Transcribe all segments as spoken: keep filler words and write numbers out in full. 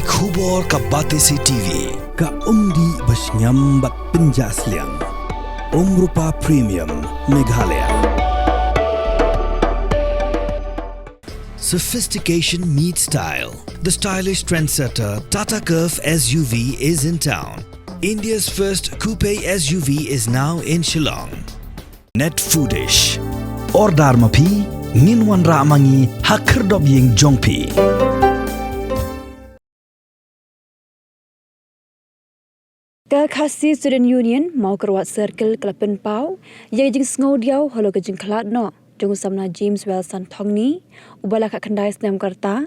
Khubor ka Batesi T V, ka umdih ba shngiam bad pynjah sliang. Umrupa Premium, Meghalaya. Sophistication meets style. The stylish trendsetter Tata Curvv S U V is in town. India's first coupe S U V is now in Shillong. Net Foodish. Order ma phi, ngin wanrah ma ngi ha khyrdop ïing jong phi. Ka Khasi Student Union Mawkyrwat Circle ka la pynpaw ïa ka jingsngewdiaw halor ka jingkhlad noh jong u samla James Wilson Thongni, uba la khatkhyndai snem ka rta,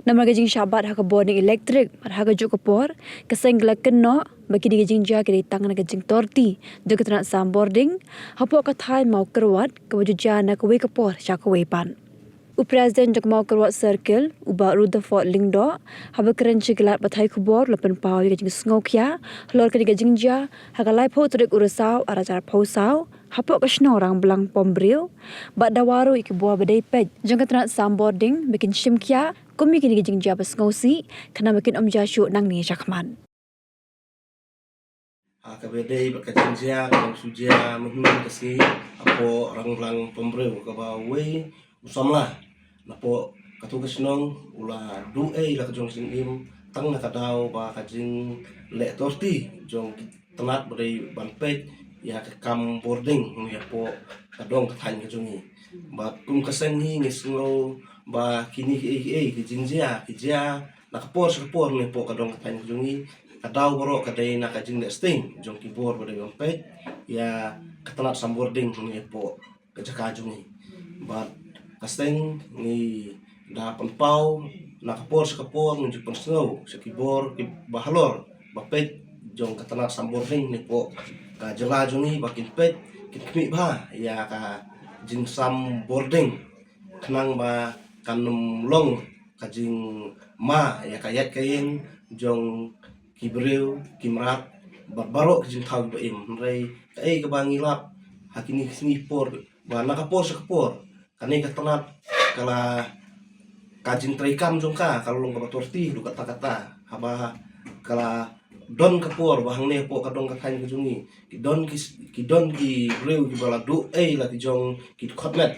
namar ka jingshah bat ha ka bording elektrik. Bad ha kajuh ka por, ka seng ka la kynnoh ba kine ki jingjia ki dei tang na ka jingtorti jong ka tnat sam bording hapoh ka thaiñ Mawkyrwat, kaba ju jia na kawei ka por sha kawei pat. U President jong ka Mawkyrwat Circle, u Bah Rutherford Lyngdoh, haba kren sha ki lad pathai khubor, la pynpaw ïa ka jingsngewkhia halor kane ka jingjia ha ka laiphew tarik u Risaw arhajar arphew saw hapoh ka shnong Rangblang Pambriew, bad dawa ruh ïa ki bor ba dei peit jong ka tnat sam bording ba kin shim khia kum ïa kine ki jingjia ba sngewsih, khnang ba kin ym jia shuh nangne shakhmat. Ha kaba dei bad ka jingjia kaba shu jia mynhynnin ka sngi hapoh Rangblang Pambriew, kaba uwei u samla napoh kato ka shnong u la duh ei la ka jong ka jingim tang na ka daw ba ka jingleh torti jong ki tnat ba dei ban peit ïa ka kam bording hapoh ka dong ka thaiñ ka jong ngi. Bad kum ka seng ngi, ngi sngew ba kine kiei kiei ki jingjia ki jia na ka por sha ka por hapoh ka dong ka thaiñ ka jong ngi, ka daw baroh ka dei na ka jingleh sting jong ki bor ba dei ban peit ïa ka tnat sam bording hapoh ka jaka jong ngi. Bad ka seng ngi da pynpaw na ka por sha ka por, ngi ju pynsngew sha ki bor kiba halor ba peit jong ka tnat sam bording hapoh ka jylla jong ngi ba kin peit, kin khmih bha ïa ka jingsam bording, khnang ba kan ym long ka jingma ïa ka ïaid ka ïeng jong ki briew, ki mrad, bad baroh ki jingthaw kiba im. Hynrei kaei kaba ngi lap ha kine ki sngi por, ba na ka por sha ka por kane ka tnat ka la, ka jingtreikam jong ka ka la long kaba torti haduh katta katta, haba ka la don ka por ba hangne hapoh ka dong ka thaiñ ka jong ngi ki don ki, ki don ki briew kiba la duh ei la ki jong ki dkhot met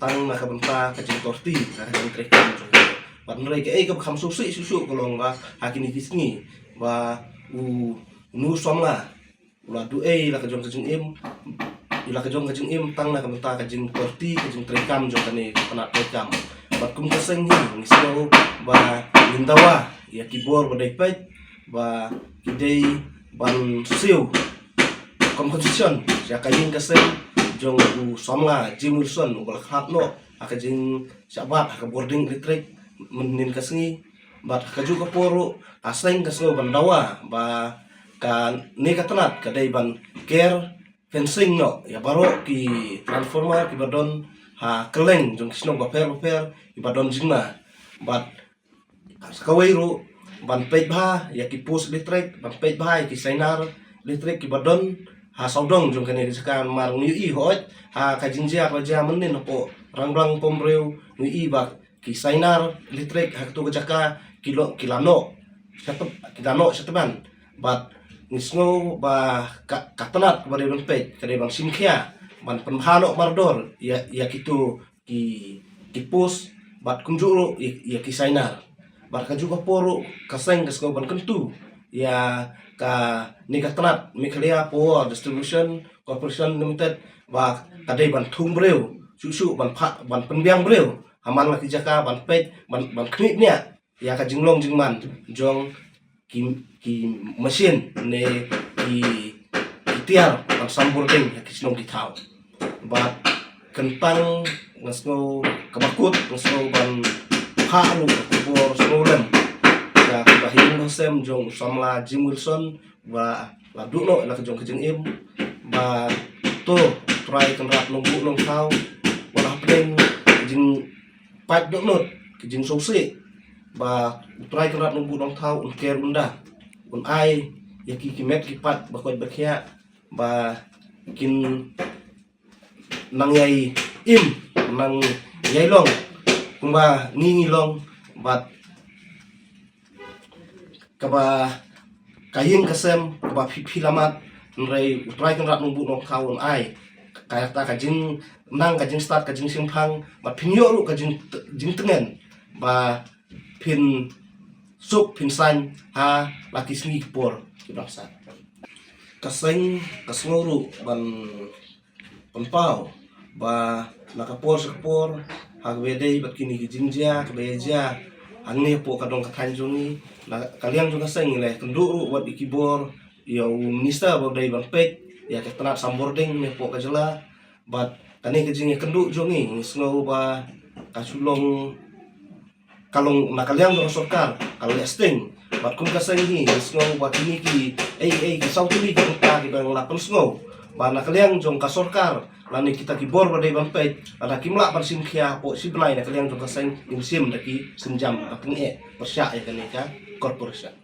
tang na ka bynta ka jingtorti, ka jingtreikam jong ki. Bad hynrei kaei kaba kham sngewsih shuh shuh ka long ba ha kine ki sngi ba u, u nu samla u la duh ei la ka jong ka jingim, la ka jong ka jingim tang na ka bynta ka jingtorti, ka jingtreikam jong kane ka tnat treikam. Bad kum ka seng ngi, ngi sngew ba ngin dawa ïa ki bor ba dei peit ba ki dei ban siew compensation ïa ka ïing ka sem jong u samla Jim Wilson uba la khlad noh ha ka jingshah bat ha ka bording elektrik mynhynnin ka sngi. Bad ha kajuh ka por ruh ka seng ka sngew ban dawa ba kane ka tnat ka dei ban ker fencing noh ïa baroh ki transformer kiba don ha kylleng jong ki shnong bapher bapher kiba don jingma. Bad sa kawei ruh ban peit bha ïa ki post elektrik, ban peit bha ïa ki sainar elektrik kiba don ha sawdong jong kane ka jaka, namar ngi ïohi hooid ha ka jingjia kaba jia mynhynnin hapoh Rangblang Pambriew, ngi ïohi ba ki sainar elektrik ha kato ka jaka ki lo, ki la noh shateb, ki la noh shateb ban. Bad ngi sngew ba ka, ka tnat kaba dei ban peit ka dei ban shim khia ban pynbha noh mardor ïa, ïa kito ki, ki post bad kumjuh ruh ïa, ïa ki sainar. Bad kajuh ka por ruh ka seng ka sngew ban kyntu ïa kane ka tnat Meghalaya Power Distribution Corporation Limited ba ka dei ban thung briew shuh shuh, ban pha, ban pynbiang briew ha man la ki jaka ban peit, ban, ban khmih bniah ïa ka jinglong jingman jong ki, ki machine ne ki, ki tiar ban sam bording ha ki shnong ki thaw. Bad kyntang nga sngew kaba kut, nga sngew ban phah ruh ka khubor sngewlem ïa kaba ha ïing ha sem jong u samla Jim Wilson ba la duh noh la ka jong ka jingim. Ba to Trai Kynrad Nongbuh Nongthaw wat la hapdeng ka jingpait dohnud, ka jingsngewsih, ba u Trai Kynrad Nongbuh Nongthaw un ker un da, un ai ïa ki, ki met ki pat ba koit ba khiah ba kin nang ïai im, nang ïai long kumba ngi ngi long. Bad kaba ka ïing ka sem kaba phi phi la mad, hynrei U Trai Kynrad Nongbuh Nongthaw un ai kata ka jingnang, ka jingstad, ka jingshemphang, bad phin ïoh ruh ka jing jingtngen ba phin suk phin saiñ ha la ki sngi ki por ki bang sat. Ka seng ka sngew ruh ban pynpaw ba na ka por sha ka por, ha kaba ïadei bad kine ki jingjia kaba ïa jia hangne hapoh ka dong ka thaiñ jong ngi, na ka liang jong ka seng ngi la ïakynduh ruh wat ïa ki bor ïa u minister ba dei ban peit ïa ka tnat sambording ne hapoh ka jylla. Bad kane ka jingïakynduh jong ngi, ngi sngew ba ka shu long, ka long na ka liang jong ka sorkar ka leh sting. Bad kum ka seng hi ngi sngew ba kine ki ei ei ki saw tylli ki bynta kiba ngi la pynsngew ba na ka liang jong ka sorkar lane kita ki bor ba dei ban peit, lada kim lah ban shim khia hapoh shi bnai na ka liang jong ka seng, ngim shim da ki sienjam ba pyneh pyrshah ïa kane ka corporation.